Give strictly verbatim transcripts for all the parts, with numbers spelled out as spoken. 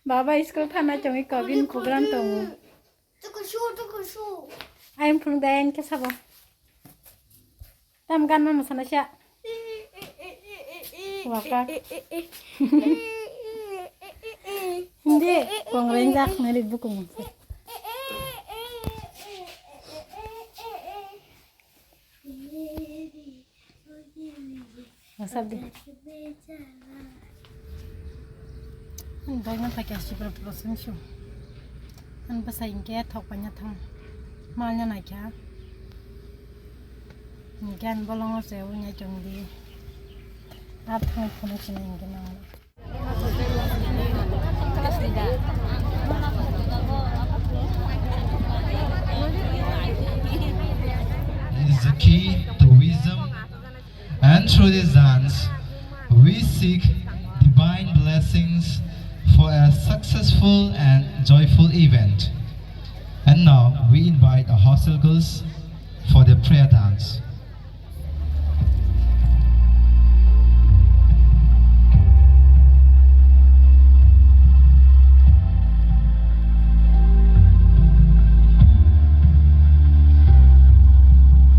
Baba school thana chongwi kok bini program tongo. Ayang phunuk dai, ayang khe sabo. Tam ganma mwsana siya. Waka. Hindi, kongrengjak nari bukung. Asap di. Ang doi man paikha sipra prosong su. Ang bwsai hinkhe thok paina thang. Malnya naikha. Hinkhe ang bolongo se unya chong di. Ar thang phunuk sinai hinkhe nang. Is the key to wisdom, and through this dance, we seek divine blessings for a successful and joyful event. And now we invite our hostel girls for the prayer dance.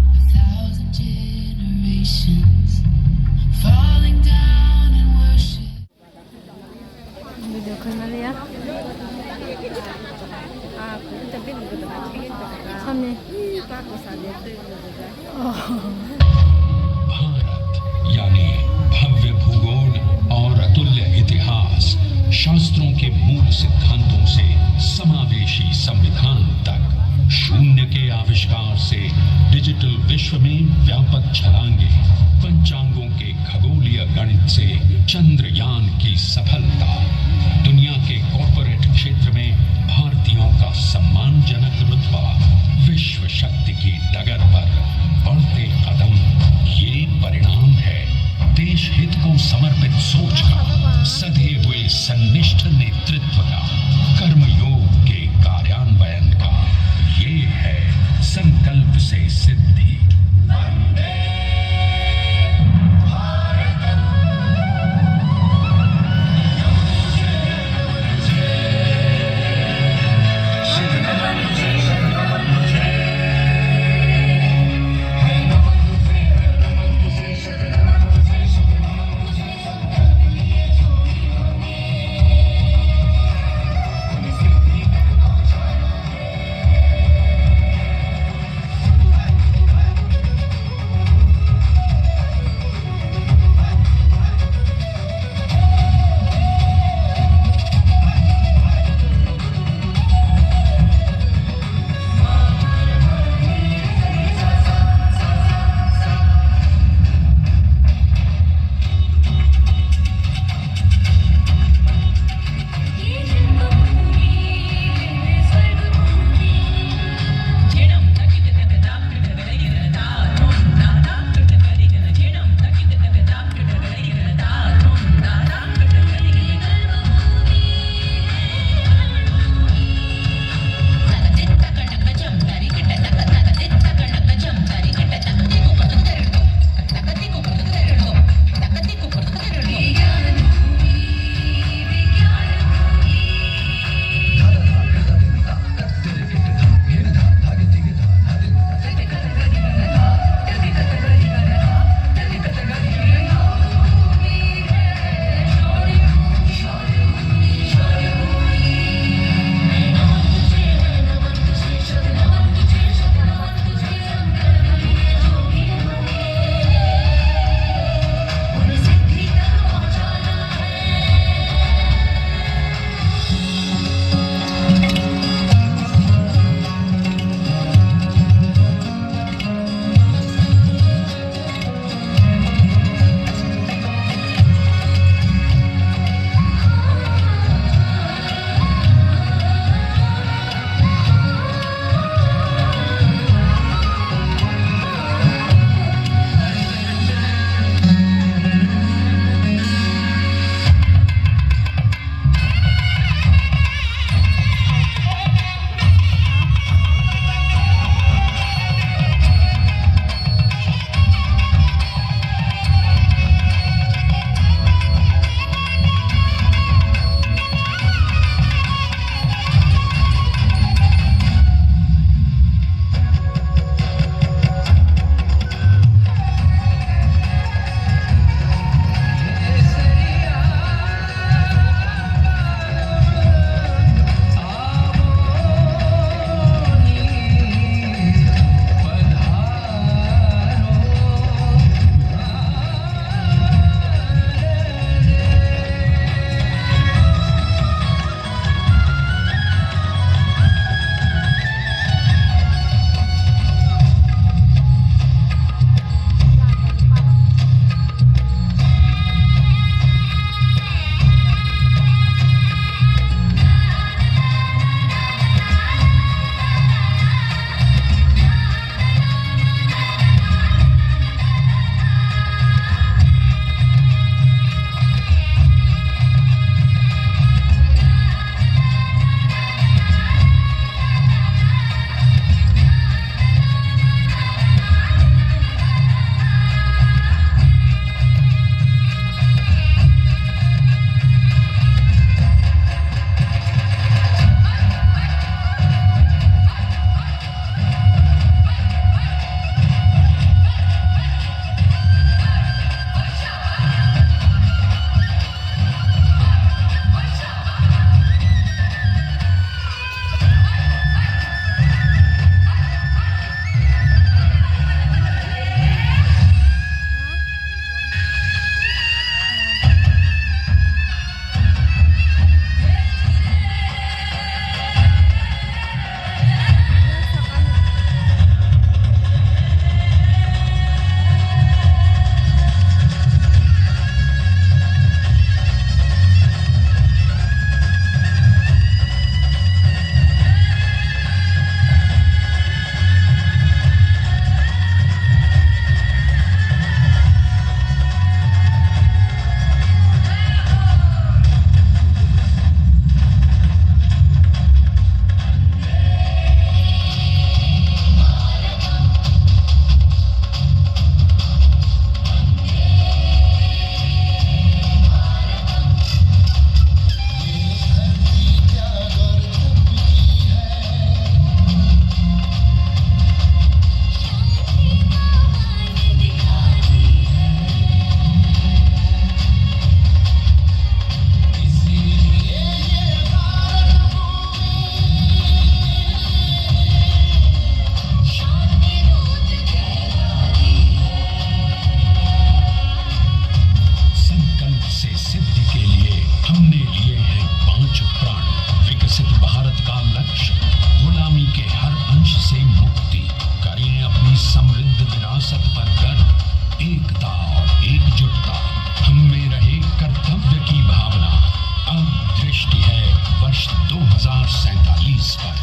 A thousand generations falling down in worship. Video khna liya. Samni. Oh. Bharat यानी भव्य भूगोल और अतुल्य इतिहास, शास्त्रों के मूल सिद्धांतों से समावेशी संविधान तक, शून्य के आविष्कार से डिजिटल विश्व में व्यापक छलांगे, पंचांगों के खगोलीय गणित से चंद्रयान की सफलता, दुनिया के कॉरपोरेट क्षेत्र में भारतीयों का सम्मानजनक रुतबा, विश्व शक्ति की डगर पर बढ़ते कदम, ये परिणाम है देश हित को समर्पित सोच का, सधे हुए संनिष्ठ नेतृत्व का, कर्मयोग के कार्यान्वयन का। ये है संकल्प से सिद्धि। दो हज़ार सैंतालीस पर।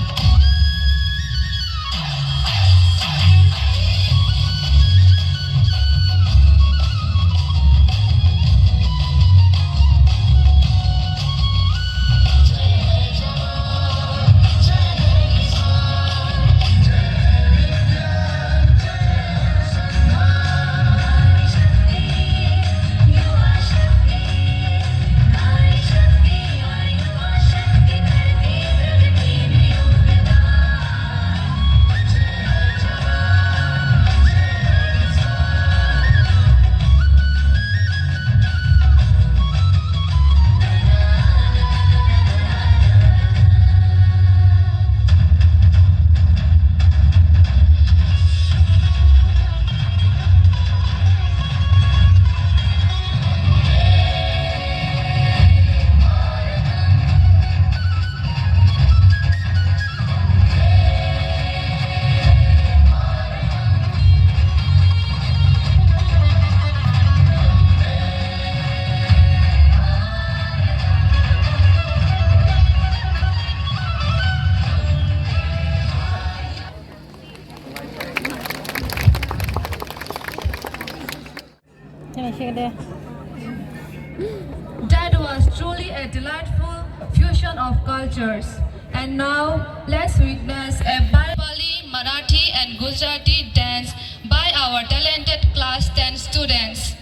That was truly a delightful fusion of cultures. And now, let's witness a Bengali, Marathi, and Gujarati dance by our talented class ten students.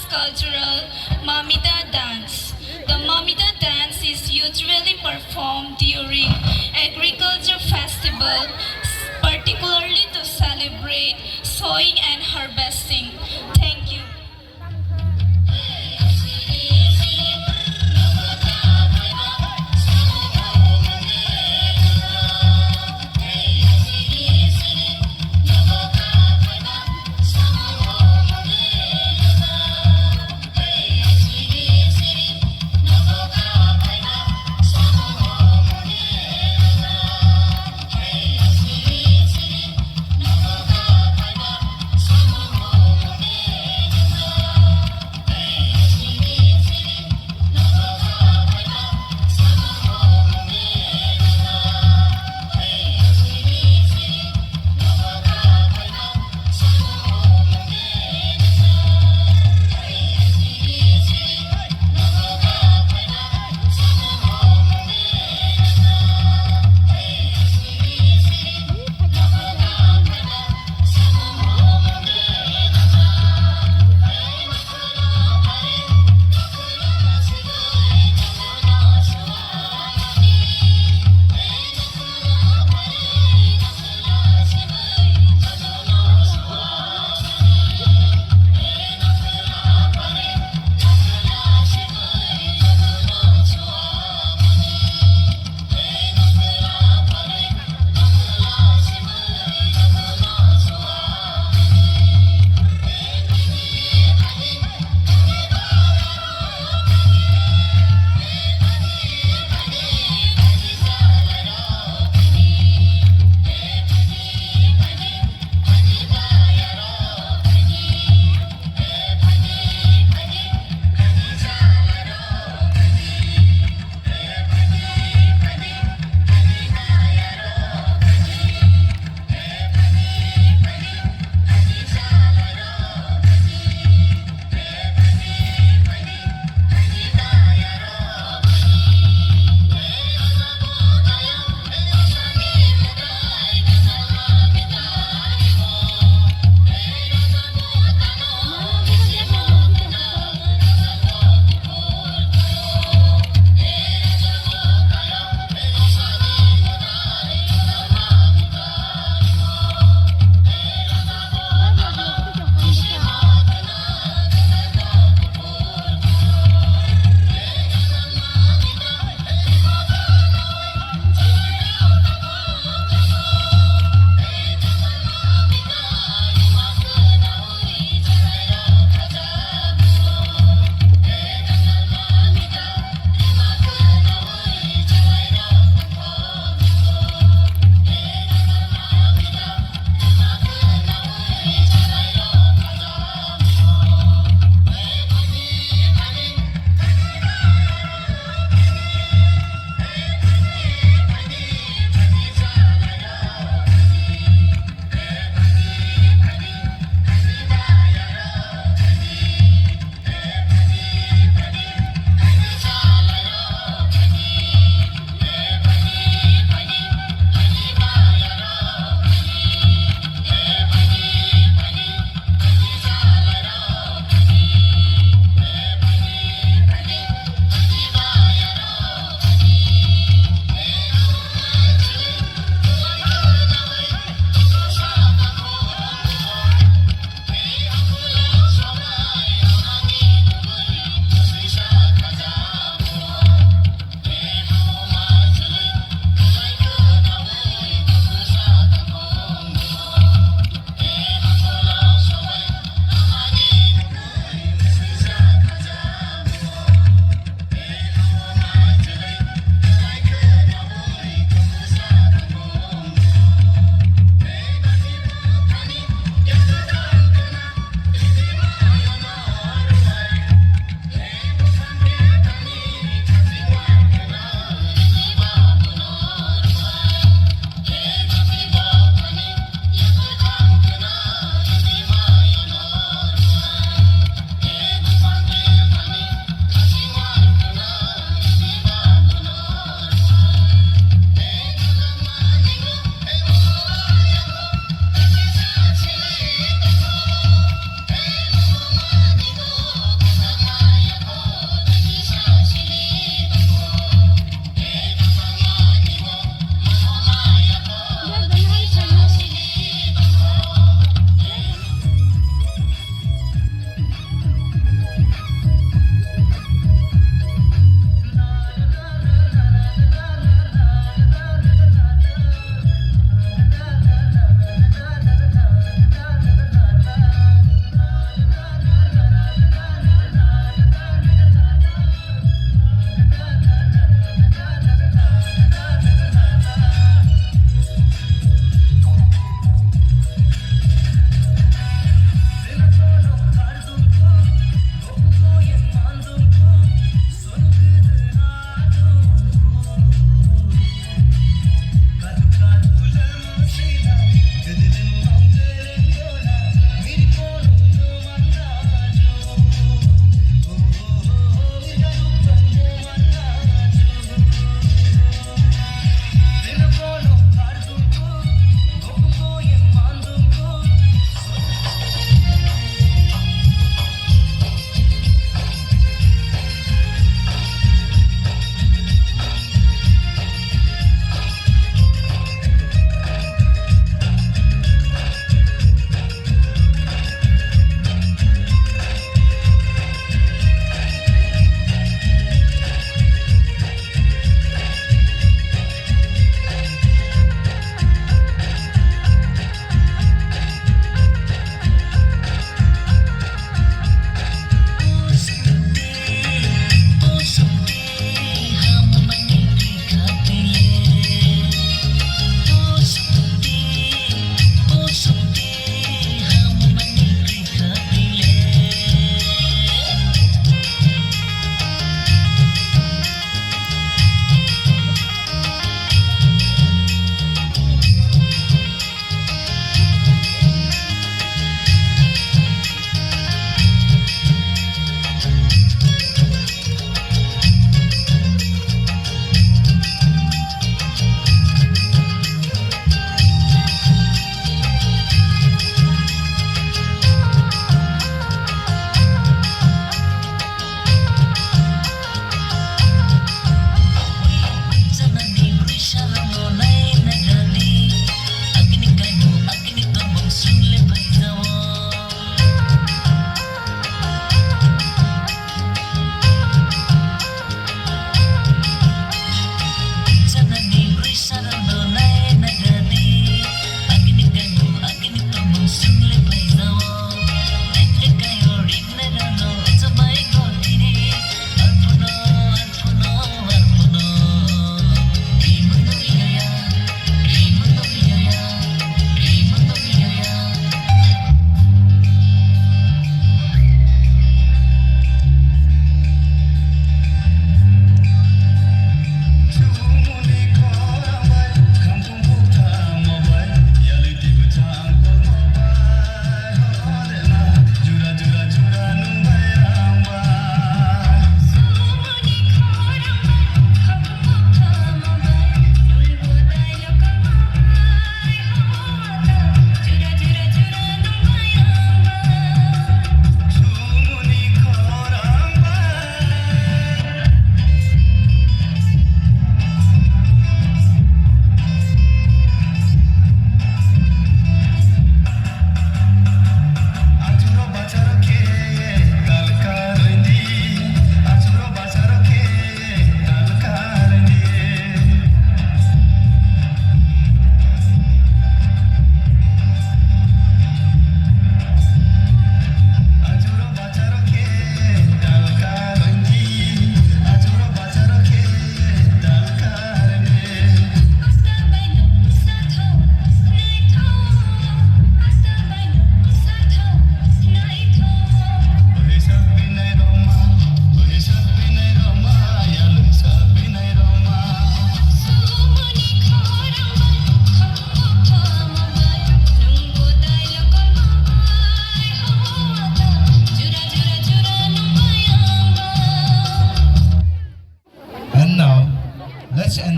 Cultural Mamita dance. The Mamita dance is usually performed during agriculture festival, particularly to celebrate sowing and harvesting. Thank you.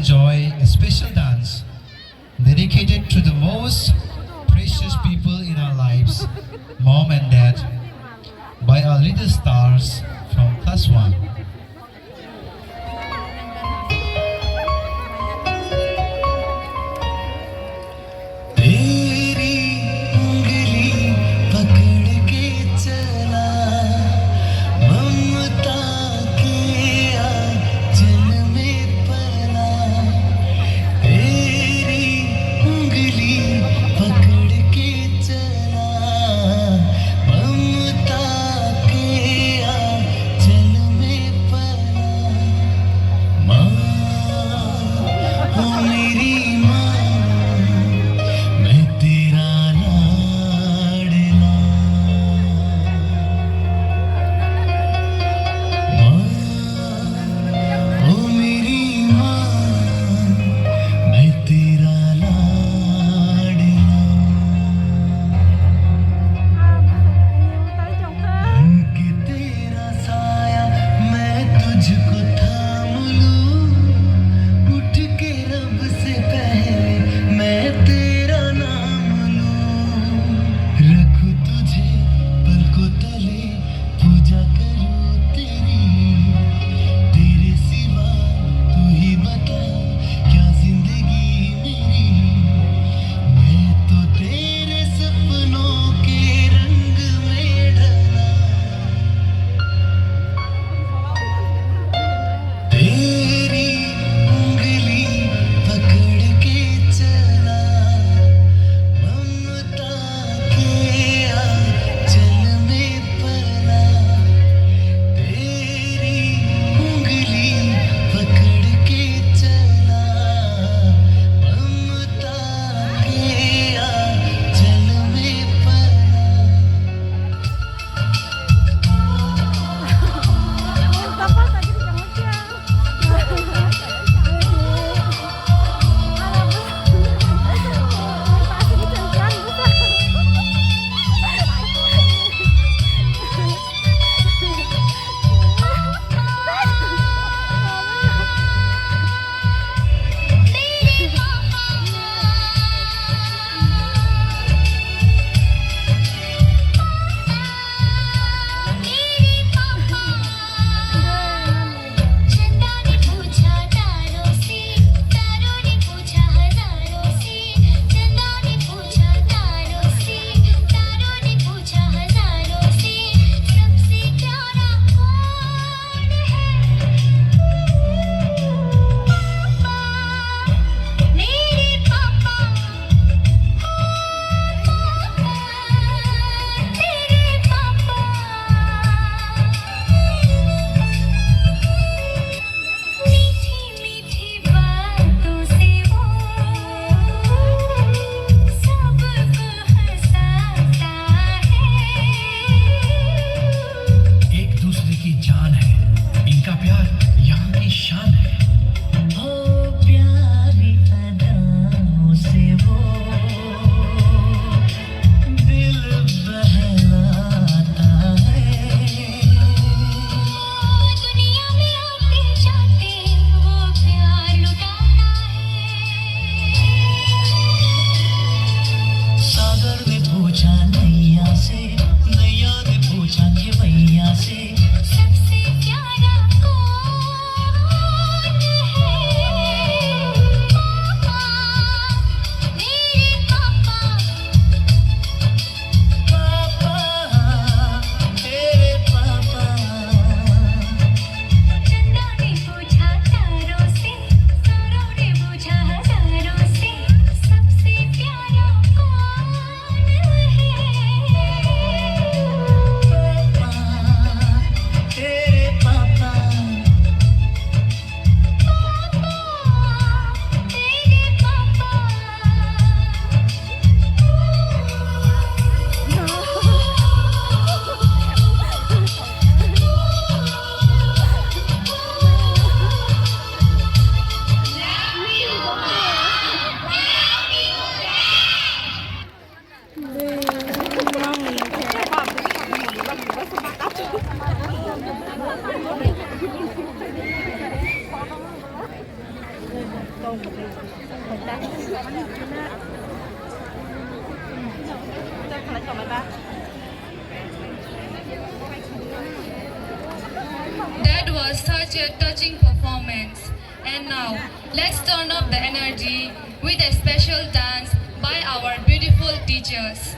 Enjoy a special dance dedicated to the most precious people in our lives, mom and dad, by our little stars from class one. तेरी उंगली पकड़ के चला, ममता के आंचल में पला। तेरी उंगली पकड़ के चला, ममता के आंचल में पला। माँ, ओ मेरी माँ, मैं तेरा लाडला। माँ, ओ मेरी माँ, मैं तेरा लाडला। बन के तेरा साया मैं तुझको थाम लूं, उठ के रब से पहले मैं तेरा नाम लूं। रखूं तुझे पलकों तले, पूजा करूं तेरी, तेरे सिवा तू ही बता क्या जिंदगी मेरी। मैं तो तेरे सपनों के रंग में ढला। तेरी उंगली पकड़ के चला, ममता के आंचल में पला। तेरी उंगली पकड़ के चला, ममता के आंचल में पला। मीठी बातों से वो सबको हंसाता है। एक दूसरे की जान है, इनका प्यार यहाँ की शान है। ओ प्यारी अदाओं से वो दिल बहलाता है। दुनिया में आते जाते वो प्यार लुटाता है। सागर ने पूछा नैया से, नैया ने पूछा खेवैया से, सबसे प्यारा कौन है? पापा, मेरे पापा। पापा, तेरे पापा। चंदा ने पूछा तारों से, तारों ने पूछा हजारों से, सबसे प्यारा कौन है? पापा, तेरे पापा। That was such a touching performance. And now, let's turn up the energy with a special dance by our beautiful teachers.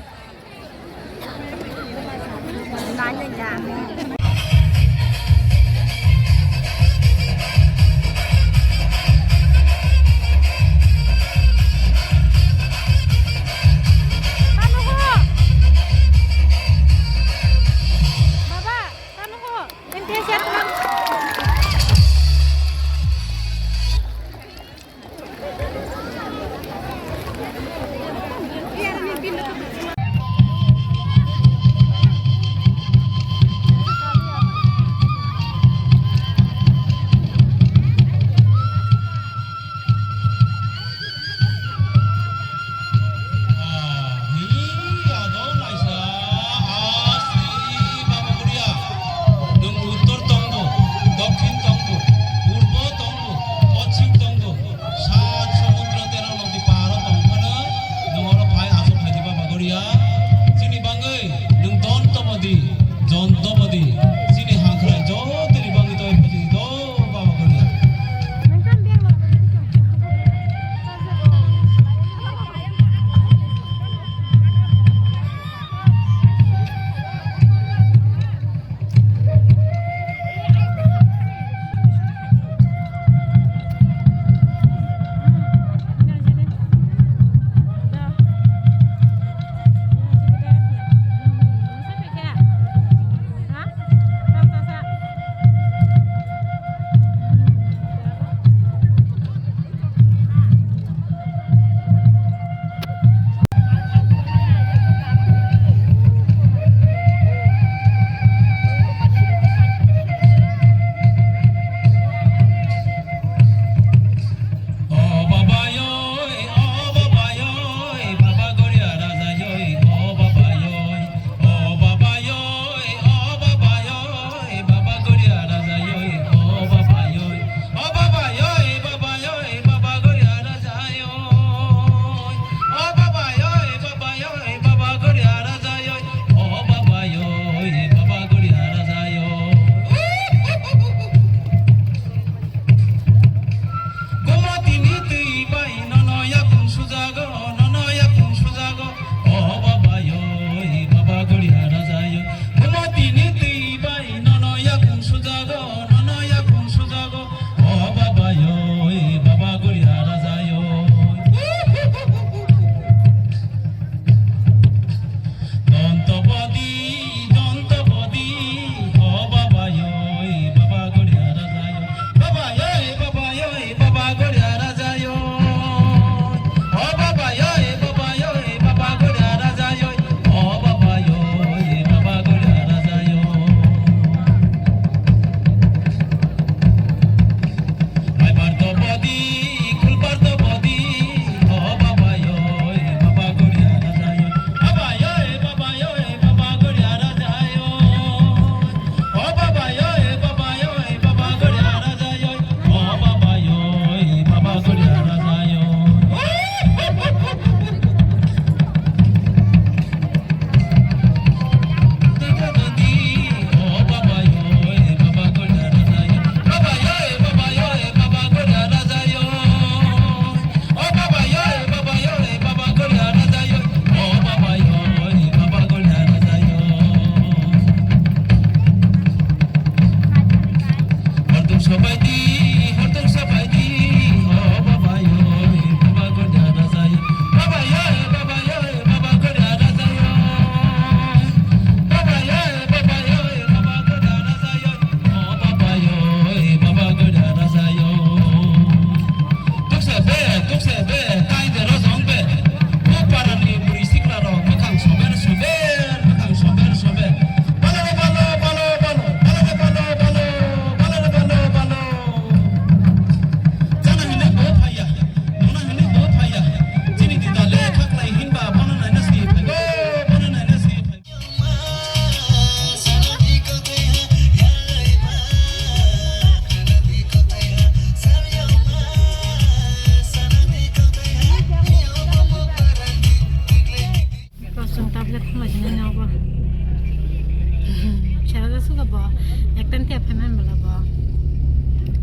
Tente phaiman bala bo.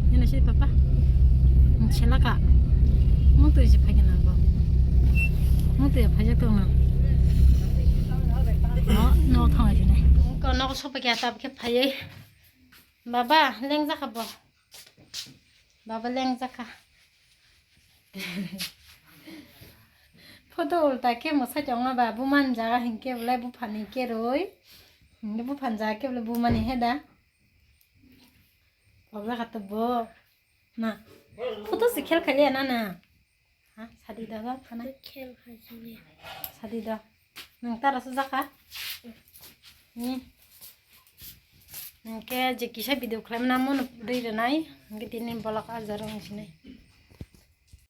Nini si papa. Chelaka. Mung tu isi phai kana bo. Mung tu phai jak tong na. No, no thang isi nai. Ko no sopa kya tab ke phai. Baba, leng jaka bo. Baba leng jaka. Photo ulta khe mwsai tongo ba, bumani jaga hinkhe belai buphani keroi. Hinkhe buphani jaga khe belai bumani heda. Pokjak kha to bo. Na. Photo se khel khaliya na na. Ha, sadi da ba phana. Khel khaliya. Sadi da. Nang tara su jaka. Ni. Nang ke je kisa video khlaimna mono dui rwnai. Nang ke tini bolok ajar wng sinai.